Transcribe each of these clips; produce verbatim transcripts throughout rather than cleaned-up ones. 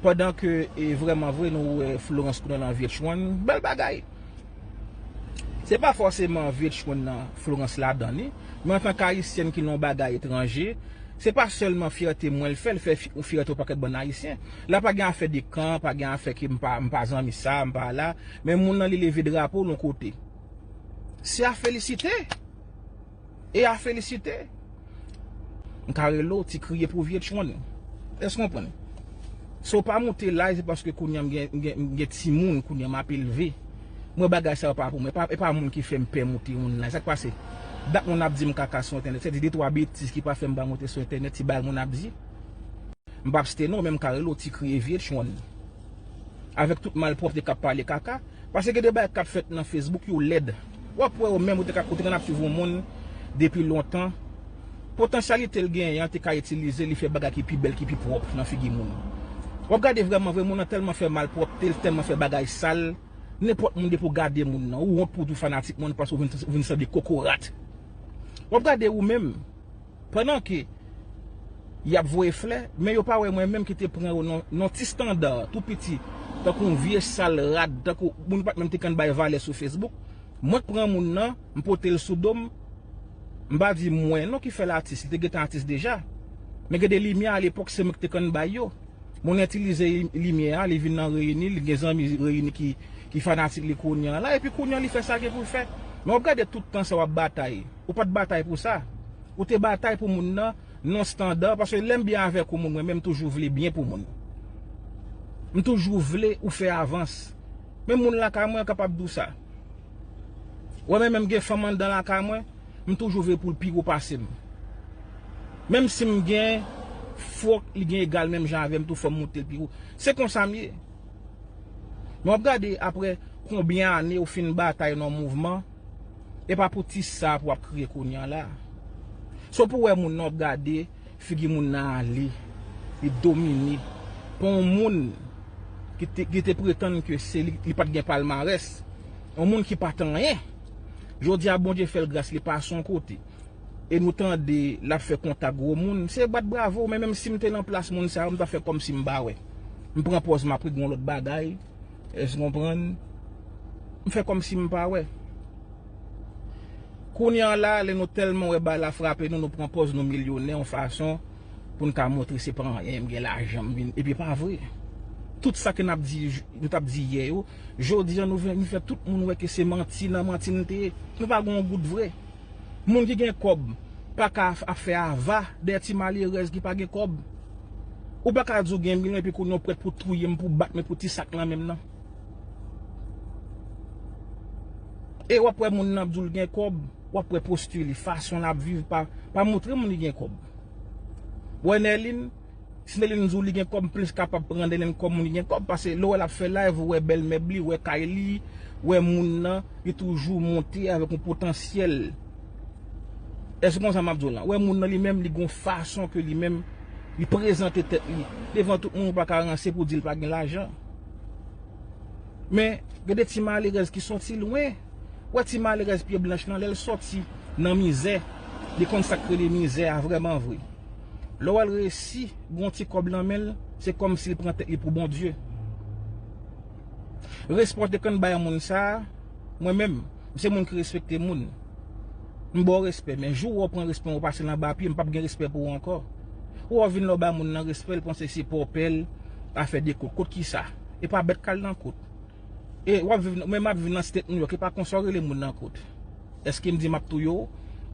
Pandan ke e vrèman vre nou wè Florence kounye a nan VH1, bèl bagay. Se pa fòseman VH1 nan Florence ladan li, men antanke ayisyèn ki nan yon bagay etranje, se pa sèlman fyète mwen l fè, l fè fi- yon fyète yon pakèt bann ayisyen. La pa gen afè de kan, pa gen afè ke m pa, m pa zanmi sa, m pa la, men moun nan li leve drapo l yon kote. Se a felisite. E a felisite. M ka rele w ti kriye pou vye chwann. Èske w konprann? Si w pa moute live, se paske kounye a m gen, m gen, m gen timoun, kounye a m ap elve. Mwen bagay sa yo pa pou mwen. E pa, e pa moun ki fè m pè moute yon live. Sa k pase? Dat moun ap di m kaka sou entènèt. Se di de twa betiz ki pa fè m pa moute sou entènèt, ti bagay moun ap di. M p ap site non, men m ka rele w ti kriye vye chwann. Avèk tout malpwòpte k ap pale kaka. Paske gen de bagay k ap fèt nan Facebook yo lèd. W ap wè ou menm ou te ka, ou te konn ap swiv yon moun depi lontan. Potansyalite l genyen an te ka itilize li fè bagay ki pi bèl, ki pi pwòp nan figi moun. W ap gade vrèman vre moun nan tèlman fè malpwòpte, l tèlman fè bagay sal. Nenpòt moun depi w gade moun nan, ou wont pou tou fanatik moun paske ou vin, ou vin sanble kokorat. W ap gade ou menm. Pandan ke y ap voye flè, men yo pa wè mwen menm ki te pran yo nan, nan ti estanda tou piti, tankou yon vye sal rad, tankou moun pa t menm te konn bay valè sou Facebook. Mwen k pran moun nan, m pote l sou do m. M pa di mwen non ki fè l atis, li te gentan atis deja. Men gen de limyè alepòk se mwen ki te konn bay yo. Moun itilize limyè a, li vin nan reyini, li gen zanmi reyini ki, ki fanatik li kounye a la, epi kounye a li fè sa gen pou l fè. Men w ap gade tout tan sa w ap batay. Ou pa t batay pou sa. Ou te batay pou moun nan, non estanda, paske lè m byen avèk ou moun, mwen menm m toujou vle byen pou moun. M toujou vle ou fè avans. Men moun lakay mwen kapab di w sa. Wè men menm gen fanm anndan lakay mwen, m toujou vle pou l pi wo pase m. Menm si m gen, fòk li gen egal menm jan avè m tou, fò m moute l pi wo. Se konsa m ye. Men w ap gade apre konbyen ane ou fin batay nan mouvman, e pa pou ti sa pou w ap kriye kounye a la. So pou wè moun nan w ap gade, figi moun nan ale, li domine. Pa yon moun ki te, ki te pretann ke se li, li pa t gen palmarès. Yon moun ki pa t anyen. Jodi a Bondye fè l gras, li pase yon kote. E nou tande l ap fè kontak gwo moun. Se bat bravo, men menm si m te nan plas moun sa yo, m ta fè kòmsi m pa wè. M pran pòz m ap ri gon lòt bagay. Èske w konprann? M fè kòmsi m pa wè. Kounye a la, lè nou tèlman wè bagay la frape nou, nou pran pòz nou milyonè yon fason pou n ka montre se pa anyen, m gen lajan, m vin, epi pa vre. Tout sa ke n ap di, nou t ap di yè yo, jodi a nou vin, nou fè tout moun wè ke se manti, nan manti n te ye. Nou pa gen yon goud vre. Moun ki gen kòb pa ka ap fè ava dèyè ti malerèz ki pa gen kòb. Ou pa ka di w gen milyon epi kounye a w prèt pou touye m, pou bat mwen pou ti sak nan men m nan. E w ap wè moun nan ap di w l gen kòb, w ap wè posti li, fason l ap viv, pa, pa montre moun li gen kòb. Wè Nèlin, si Nèlin di w li gen kòb, m plis kapab pran Nèlin kòm moun ki gen kòb, paske lè w wè l ap fè live, ou wè bèl mèb li, ou wè kay li, ou wè moun nan, li toujou monte avèk yon potansyèl. Èske konsa m ap di w lan? Ou wè moun nan li menm, li gon fason ke li menm, li prezante tèt li. Devan tout moun, ou pa ka ranse pou di l pa gen lajan. Men, gen de ti malerèz ki sòti lwen. Wè ti malerèz pye blanch lan, lè l sòti nan mizè, li konn sa k rele mizè a vrèman vre. Lè w wè l reyisi, gon ti kòb nan men l, se kòmsi l pran tèt li pou Bondye. Respè w te konn bay moun sa a, mwen menm, m se moun ki respekte moun. M ba w respè, men jou w pran respè w pase l anba pye, m p ap gen respè pou ou ankò. Ou wè w vin la w ba moun nan respè, l panse se pòpè l, afè de kout. Kout kisa? E pa bèt k al nan kout. E w ap viv, men m ap viv nan State New York, e pa konsa w rele moun nan kout. Èske m di m ap touye w?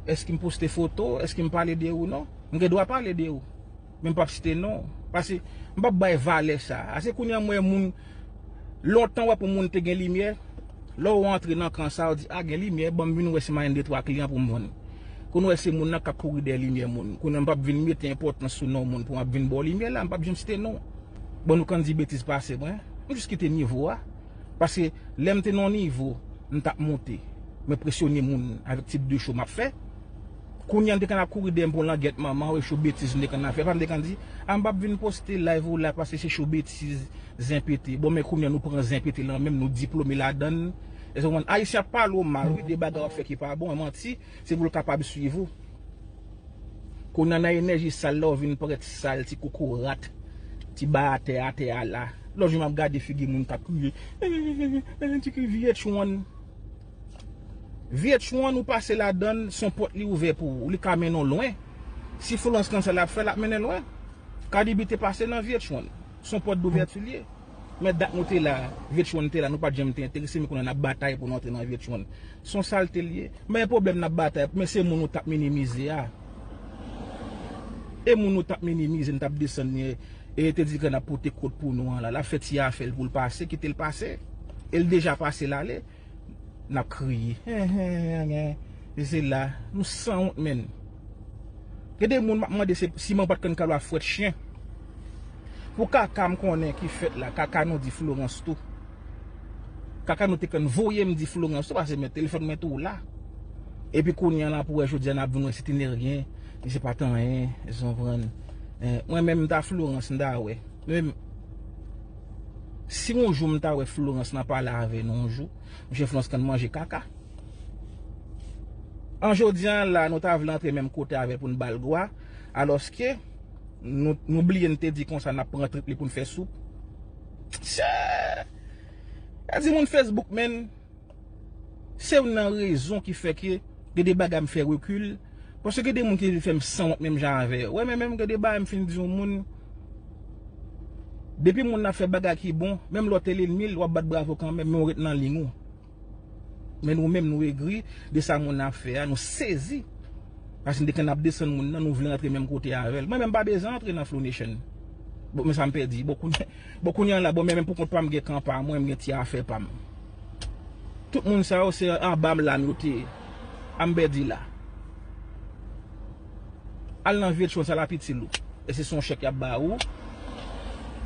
Èske m poste foto w? Èske m pale de ou? Non. M gen dwa pale de ou. Men m p ap site non. Paske m p ap bay valè sa. Ase kounye a m wè moun, lontan w ap wè moun te gen limyè. Lè w antre nan kan sa, w di, a, gen limyè, ban m vin wè si m a jwenn de twa kliyan pou m vann. Kounye w wè se moun nan k ap kouri dèyè limyè moun. Kounye a m p ap vin mete enpòtans sou non moun pou m ap vin ba w limyè la, m p ap janm site non. Bon, nou konn di betiz pase mwen. M jis kite nivo a. Paske lè m te nan yon nivo, m t ap monte. M enpresyone moun avèk tip de show m ap fè. Kounye a, m te konn ap kouri dèyè m pou langèt manman w e show betiz m te konn ap fè. Papa m te konn di, a, m p ap vin poste live ou la paske se show betiz, zen pete. Bon, men kounye a, nou pran zen pete lan menm, nou diplome ladan l. Èske w konprann? Ayisyen ap pale w mal, wi, de bagay w ap fè ki pa bon, manti, se pou l kapab swiv ou. Kounye a nan enèji sal la, w vin parèt sal, ti kokorat. Ti ba atè, atè a la. Lòt jou m ap gade figi moun k ap kriye. Ti kri V H one. V H one ou pase ladann, se yon pòt li ouvè pou ou. Li ka mennen w lwen. Si Florence konn sa l ap fè, l ap mennen l lwen. Cardi B te pase nan V H one. Se yon pòt douvèti li ye. Men dat nou te la, V H one te la, nou pa t janm te enterese, men kounye a n ap batay pou nou antre nan V H one. Se yon salte li ye. Men pwoblèm n ap batay, men se moun ou t ap minimize a. E moun ou t ap minimize, n t ap desann li, e te di ke n ap pote kot pou nou an la. L ap fè ti afè l pou l pase, kite l pase. E l deja pase l ale. N ap kriye. Hen, hen, hen, hen. E se la, nou sanwont, menn. Gen de moun m ap mande se siman w pa t konn kalwa fwèt chen. Pou kaka m konnen ki fèt la, kaka nou di Florence tou. Kaka nou te konn voye m di Florence tou, paske men telefòn mwen tou la. Epi kounye a la pou wè jodi a n ap vin wè se te neryen, se pa t anyen, se konprann. Eh, mwen menm m ta Florence, m ta wè. Mwen menm, si yon jou m ta wè Florence nan pale avè nou yon jou, Msye Florence konn manje kaka. An jodi a la, nou ta vle antre menm kote avè l pou n ba l gwa, alòske nou, nou bliye n te di konsa n ap pran trip li pou n fè soup. Chè! Sa di moun Facebook, menn, se youn nan rezon ki fè ke gen de bagay m fè rekil, paske gen de moun ki vin fè m sanwont menm jan avè yo. Wè, men menm gen de bagay m fin di yon moun, depi moun nan ap fè bagay ki bon, menm lè w te lènmi l, w ap bat bravo kanmenm, men w ret nan liy ou. Men nou menm, nou egri de sa moun nan ap fè a, nou sezi. Paske n te konn ap desann moun nan, nou vle antre menm kote avè l. Mwen menm, m pa bezwen antre nan Flow Nation. Bon, men sa m pèdi. Bon, kounye, bon, kounye a la, bon, men menm pou kont pa m, gen kan pa mwen, m gen ti afè pa m. Tout moun sa yo, se anba m la m yo te ye. A m pèdi la. Al nan V H one, sa l ap itil ou? Èske se yon chèk y ap ba ou?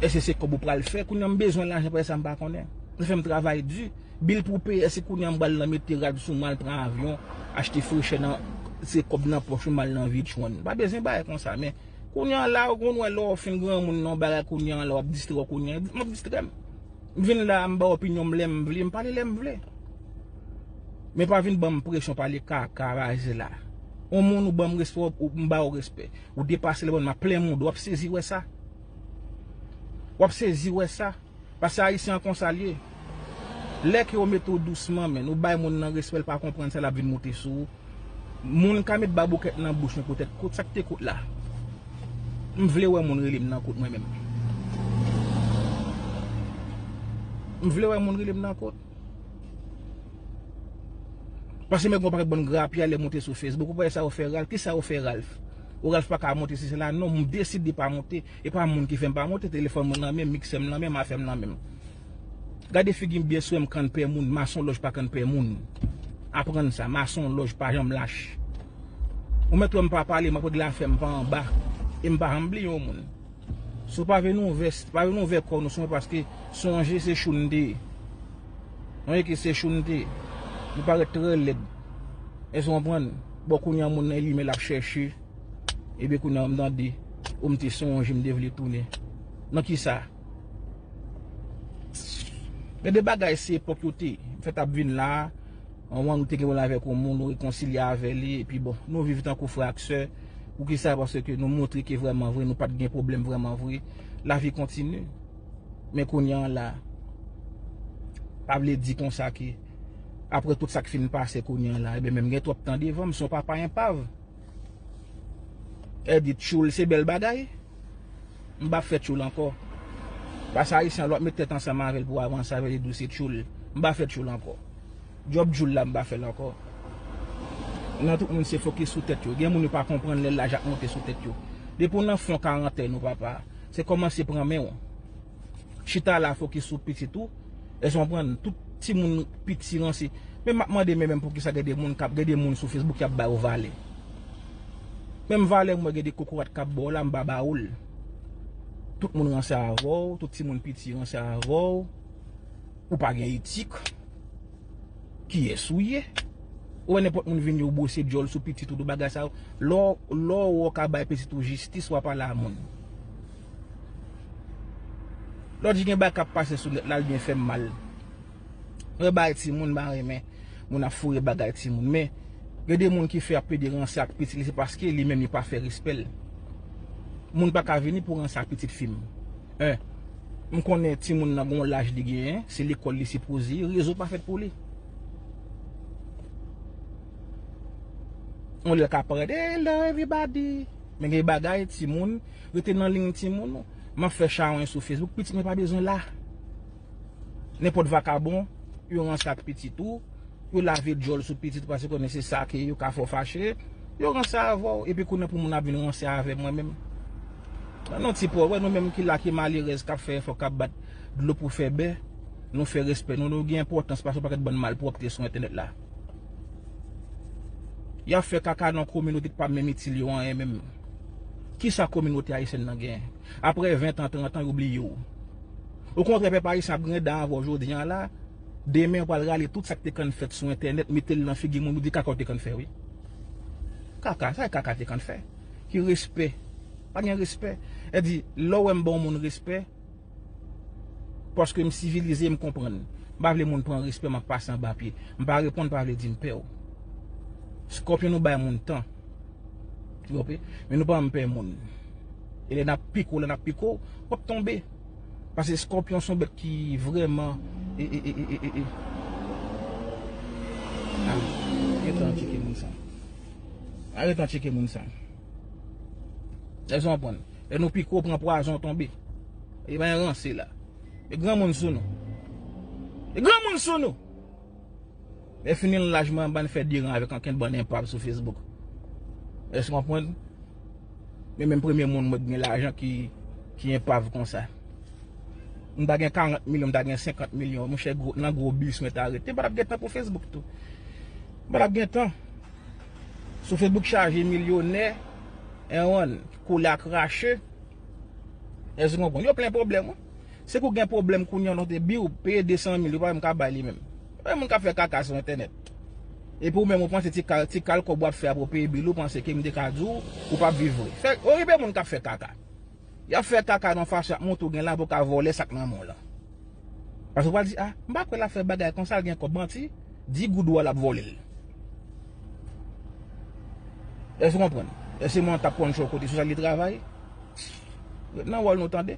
Èske se kòb ou pral fè? Kounye a m bezwen lajan, paske sa m pa konnen. Sa fè m travay di. Bil pou peye, èske kounye a m pral nan mete rad sou mwen, al pran avyon, achte frechè nan, se kòb nan pòch ou, m al nan V H one. Pa bezwen bagay konsa, men kounye a la, ou konn wè lè w fin granmoun nan, bagay kounye a la, w ap distrè w kounye a, m ap distrè m. M vin la, m ba opinyon m lè m vle, m pale lè m vle. Men pa vin ban m presyon, pale kaka, bagay se la. On moun ou ban m respè, ou, m ba ou respè. Ou depase l, bon, m ap plen moun, w ap sezi wè sa. W ap sezi wè sa. Paske Ayisyen an konsa l ye. Lè ke w mete w dousman, men, ou bay moun nan respè, l pa konprann sa, l ap vin moute sou ou. Moun ka met baboukèt nan bouch mwen poutèt kot, sa k te kot la? M vle wè moun rele m nan kot mwen menm. M vle wè moun rele m nan kot. Paske men gon pakèt bann grapyay lè moute sou Facebook. Ou pa wè sa yo fè Ralph? Kisa yo fè Ralph? Ou Ralph pa ka moute sesi la? Non, m deside pa moute. E pa moun ki fè m pa moute. Telefòn mwen nan men m, miksè m nan men m, afè m nan men m. Gade figi m byen sou m, kann pè moun, masonlòj pa kann pè moun. Aprann sa, masonlòj pa janm lach. Ou mèt wè m pa pale, m ap regle afè m pa anba. E m pa janm bliye yon moun. Si w pa vin ouvè, pa vin ouvè kò nou sou mwen, paske sonje se chou n te ye. Sonje ke se chou n te ye. Nou parèt trè lèd. Èske w konprann? Bon, kounye a moun nan li menm l ap chèche. Ebyen kounye a m tande, ou m te sonje m te vle tounen. Nan kisa? Gen de bagay se epòk yo te. M fèt ap vin la, anvan nou te gen pwoblèm avèk yon moun, nou rekonsilye avè li, epi bon, nou viv tankou frè ak sè. Poukisa? Paske nou montre ke vrèman vre, nou pa t gen pwoblèm vrèman vre. Lavi kontinye. Men kounye a la, pa vle di konsa ke, apre tout sa k fin pase kounye a la, ebyen menm gen twòp tan devan m, se yon papa enpav. Èdi tchoul se bèl bagay. M pa fè tchoul ankò. Paske Ayisyen an, lè w ap met tèt ansanm avè l pou w avanse avè l, li di w se tchoul. M pa fè tchoul ankò. Djòb tchoul la, m pa fè l ankò. Nan tout moun se fokis sou tèt yo. Gen moun yo pa konprann lè laj ap monte sou tèt yo. Depi w nan fon karantèn ou, papa, se kòmanse pran men w. Chita la, fokis sou pitit ou. Èske w konprann? Tout timoun piti ranse. Men m ap mande men menm poukisa gen de moun k ap, gen de moun sou Facebook y ap ba yo valè. Menm valè m wè gen de kokorat k ap ba w la, m pa ba ou l. Tout moun ranse avè w, tout timoun piti ranse avè w. Ou pa gen etik. Kiyès ou ye? Ou wè nenpòt moun vin di w bwose djòl sou pitit ou, tout bagay sa yo. Lè w, lè w wè w ka bay pitit ou jistis, w a pale a moun. Lòt jou gen bagay k ap pase sou nèt la, l byen fè m mal. Mwen bay timoun, m pa renmen moun ap foure bagay timoun. Men, gen de moun ki fè ap plede ranse ak pitit li, se paske li menm li pa fè respè l. Moun pa ka vini pou ranse ak pitit fi m. En, m konnen timoun nan gon laj li genyen, se lekòl li sipoze ye, rezo pa fèt pou li. On lè l ka parèt, "Hello everybody." Men gen bagay, timoun, rete nan liy timoun. M ap fè chawony sou Facebook, pitit mwen pa bezwen la. Nenpòt vakabon, yo ranse ak pitit ou, yo lave djòl sou pitit ou paske yo konnen se sa ke yo ka fè w fache, yo ranse avè w, epi kounye a pou moun ap vin ranse avè mwen menm. Nan ti pòv, wè nou menm ki la, ki malerèz, k ap fè efò, k ap bat dlo pou fè bè, nou fè respè nou, nou gen enpòtans pase yon pakèt bann malpwòpte sou entènèt la. Y ap fè kaka nan kominote ki pa menm itil yo anyen menm. Kisa kominote ayisyèn nan genyen? Apre ven tan, trant an, yo bliye w. Okontrè, pèp ayisyen ap griyen dan avè w jodi a la, demen yo pral rale tout sa k te konn fèt sou entènèt, mete l nan figi moun, yo di kaka w te konn fè, wi. Kaka, sa e kaka te konn fè? Ki respè? Pa gen respè. E di, lè w wè m ba yon moun respè, paske m sivilize, m konprann. M pa vle moun pran respè, m ap pase anba pye. M pa reponn, pa vle di m pè w. Skòpyon, nou bay moun tan. Ou konprann? Men nou pa janm pè moun. E lè n ap pike w, lè n ap pike w, w ap tonbe. Paske skòpyon se yon bèt ki vrèman, e, e, e, e, e, e, e. Ah, gentan tcheke moun sa. Arete tcheke moun sa. Èske w konprann? Lè nou pike w, pran pwazon, tonbe. E pa ranse la. E granmoun sou nou. E granmoun sou nou. E fini l laj mwen, bann fè deran avèk ankenn bann enpav sou Facebook. Èske w konprann? Men menm premye moun mwen gen lajan ki, ki enpav konsa. M ta gen karant milyon, m ta gen senkant milyon, monchè, gwo, nan gwo bis mwen ta rete. M pa t ap gen tan pou Facebook tou. M pa t ap gen tan. Sou Facebook chaje milyonè, enwann, kole ak rache. Èske w konprann? Yo plen pwoblèm, wi. Se kou gen pwoblèm kounye a, non, te bi w peye de san mil, yo pa menm ka bay li menm. E moun k ap fè kaka sou entènèt. Epi ou menm ou panse ti kal, ti kal kòb w ap fè apre w peye bil, ou panse ke m te ka di w, ou p ap viv vre. Fè, okipe moun k ap fè kaka. Y ap fè kaka nan fason y ap montre w gen lajan pou w ka vòlè sa k nan men w lan. Paske w pral di, "Ah, m pa kwè l ap fè bagay konsa, l gen kòb, manti." Di goud ou a l ap vòlè l. Èske w konprann? Èske mwen t ap konn cho kote sou sa li travay? Ret nan wòl nou tande.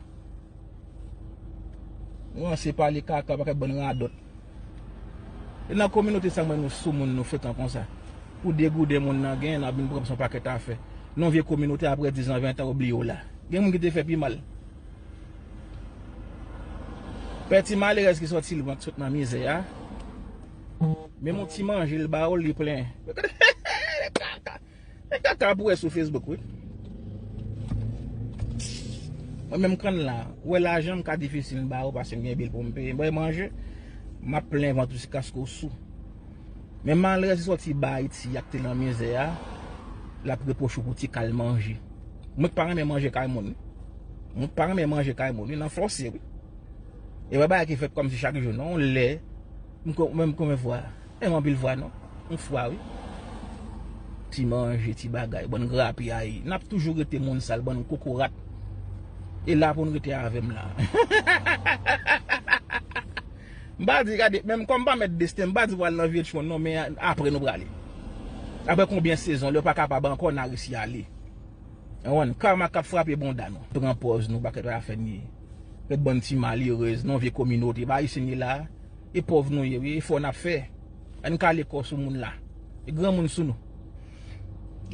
Nou ranse pale kaka, pakèt bann radòt. E nan kominote sa mwen nou sou moun nou frekan konsa. Pou degouden moun nan gen, n ap vin pran se yon pakèt afè. Nan vye kominote apre diz an, ven an, ou bliye w la. Gen moun ki te fè pi mal. Pè ti malerèz ki sòti lwen, sot nan mizè a. Menm yon ti manje l ba w, li plen. E kaka pou wè sou Facebook, wi. Mwen menm kann la, ou wè lajan m ka difisil m ba w paske m gen bil pou m peye. M bay manje, m ap plen vant ou jiskaske w sou. Men malerèz ki sòti ba Ayiti, ak te nan mizè a, l ap repwoche w pou ti kal manje. Mwen k pa renmen manje kay moun, wi. Mwen k pa renmen manje kay moun, wi, nan fòse, wi. E pa bagay ki fèt kòmsi chak jou, non. Lè, m kon-, menm konbyen fwa? E m anpil fwa, non. Yon fwa, wi. Ti manje, ti bagay, bann grapyay. N ap toujou rete moun sal, bann kokorat. E la pou n rete avè m la. M pa di, gade, menm kòm m pa mèt desten, m pa di w al nan vye tchon, non, men apre nou prale. Apre konbyen sezon, lè w pa kapab ankò, n a resi ale. Ou konprann? Karma k ap frape bonda nou. Pran pòz nou, pakèt afè n ye. Kèt bann ti malerèz, nan vye kominote, pa ayisyen n ye la. E pòv nou ye, wi, e fò n ap fè. Ann kale kò sou moun la. E granmoun sou nou.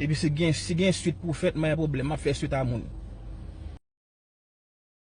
Epi si gen, si gen swit pou fèt, m pa gen pwoblèm, m ap fè swit a moun.